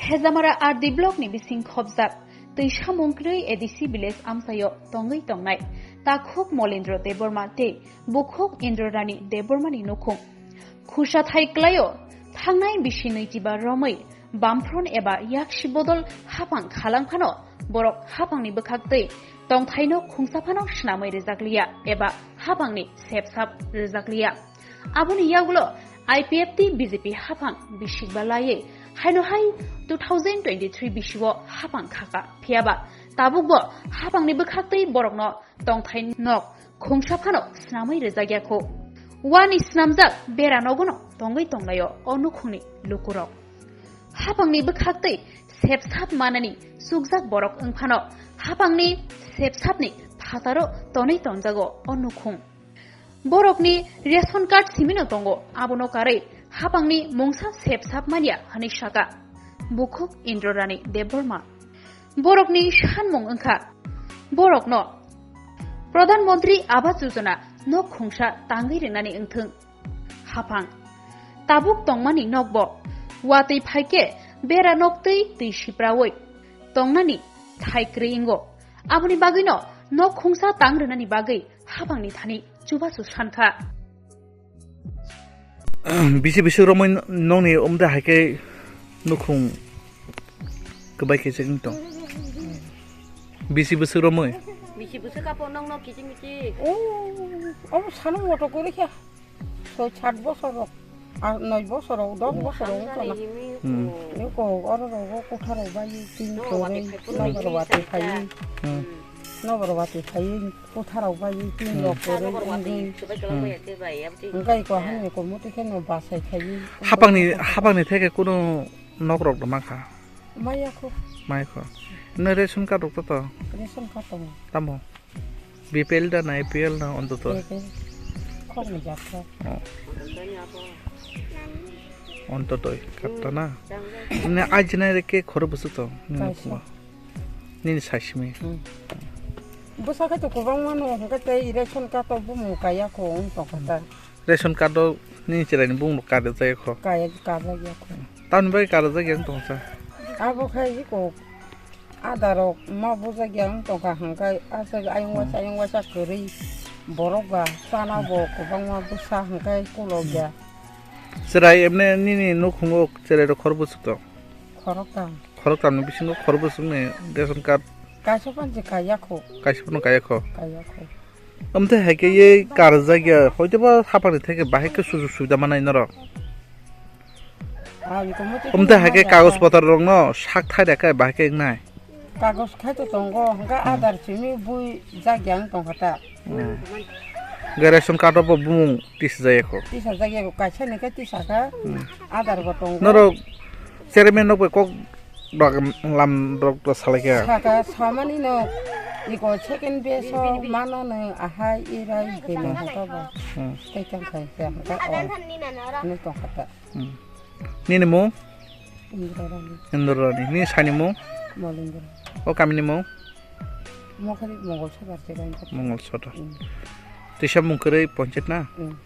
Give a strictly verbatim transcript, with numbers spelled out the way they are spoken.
Hejamara R D block ni bising khobjak twi samung kwrwi A D C village amchaio tongwi tongnai Takhuk Molendra Debbarma tei Bukhuk Indrarani Debbarma ni nukhung. Khusa thai kwlaio, thangnai bisi nwichiba romwi Bamphron eba yaksi bodol hapang khalang phano borok hapangni bwkhak twi tongthaino khungsa phano swnamwi rwjakliya eba hapangni sepsap rwjakliya. Aboni yagulo I P F T B J P hapang bisikba laiwi haino hai two thousand twenty-three bisio hapang khaka. Phiyaba tabukbo hapangni bwkhak twi borokno tongthai nok khungsa phano swnamwi rwjakya kho. Wani swnamjak bera nogono tongwi tonglaio o nukhungni lukurok. Hapangni bwkhak twi sepsap manani chukjak borok wng phano hapangni sepsapni phataro tonwi tonjago o nukhung. Borokni ration card simino tongo, abono karwi hapangni mungsa sepsap manya hwnwi saka Bukhuk Indrarani Debbarma. Borokni sanmung wngkha borokno Pradhan Mantri Awas Yojana nok khungsa tangwi rwnani wngthwng. Hapang tabuk tongmani nokbo watwi phaikhe bera noktwi twi sipraui tongnani thai kwrwi wngo. Aboni bagwino nok khungsa tang rwnani bagwi hapangni thani chubachu sankha. Bisi bisi romwi nokni umde hai khe nukhung kwbai khe chwng tong. Bisi bwswk romwi. Bisi bwswk kapo nokno kiching kiching. Oh, oh, sano moto kori khe. Soi sat bosor rok, ah, noi bosor rok, dos bosor rok wngkha na. Hmm. Ni ko oro rogo kotha rok bai tin no, torwi, wati khai no borok wati khai. Hmm. No borok wati khai, kotha rok bai tin rok torwi wngwi. Wngkai ko hamni ko muti khe no basai khai. Hapangni, hapangni theke kuno nok rok doma kha. Maya ko. Maya ko. No ration card rok to to. Ration card to. Tamo. B P L da na A P L na Antyodoi? A P L. Khokni jat kha. Oh. Antyodoi, katta na? Hmm. Ne ajina re ke khoro busu to? Nini kaisa. Nini saisimi. Hmm. Bwsa khe to kwbangma no, hwnkhe tei ration card to bumung kaya kho wng tongkha ta. Ration card o nini chwraini bumung kare jaya kho? Kaya, kare jaya kho. Tamni bagwi kare jaya wng tongsa? Abo khai iko. Ada rok ma bujak ya wng tongkha hwnkhe aswk ayung waisa, hmm, ayung waisa kwrwi borok ba chana bo kwbangma bwsa hwnkhe kulok ya. Chwrai emne nini nukhungo chwrai rok khor bwswk tong? Khoroktam. Khoroktam ni bisingo khor bwswk ni ration card? Kaisa phan se kaya kho. Kaisa phano kaya kho. Kaya kho. Amtwi hai khe ye karjak ya, hoito ba hapang ni theke bahai khe sujug subida manai norok. Amtwi hai khe kagoj potor rok no sak thai da khe bahai khe wngnai. Kagoj khai to tongo, hwnkhe hmm, Aadhaar simi bui jak ya wng tongkha ta. Hmm. Hwnkhe ration card o bo bumung tisa jaya kho. Tisa jak ya kho, kaisa ni khe tisa kha, hmm, Aadhaar bo tongo. Norok chairman rok bai kok Bak lam rok to salai khe. Saka samani no iko second base o mano no ahai irai deno hoto ba. Hmm. Tei tang khai khe haka o. Ni tong kata. Hmm. Nini mung? Indra Rani. Indra Rani. Nini sani mung? Molindra. O kami ni mung? Mokhari Mongol Sodar se bai. Mongol Sodar. Hmm. Tisa mung kwrwi ponchit na? Hmm.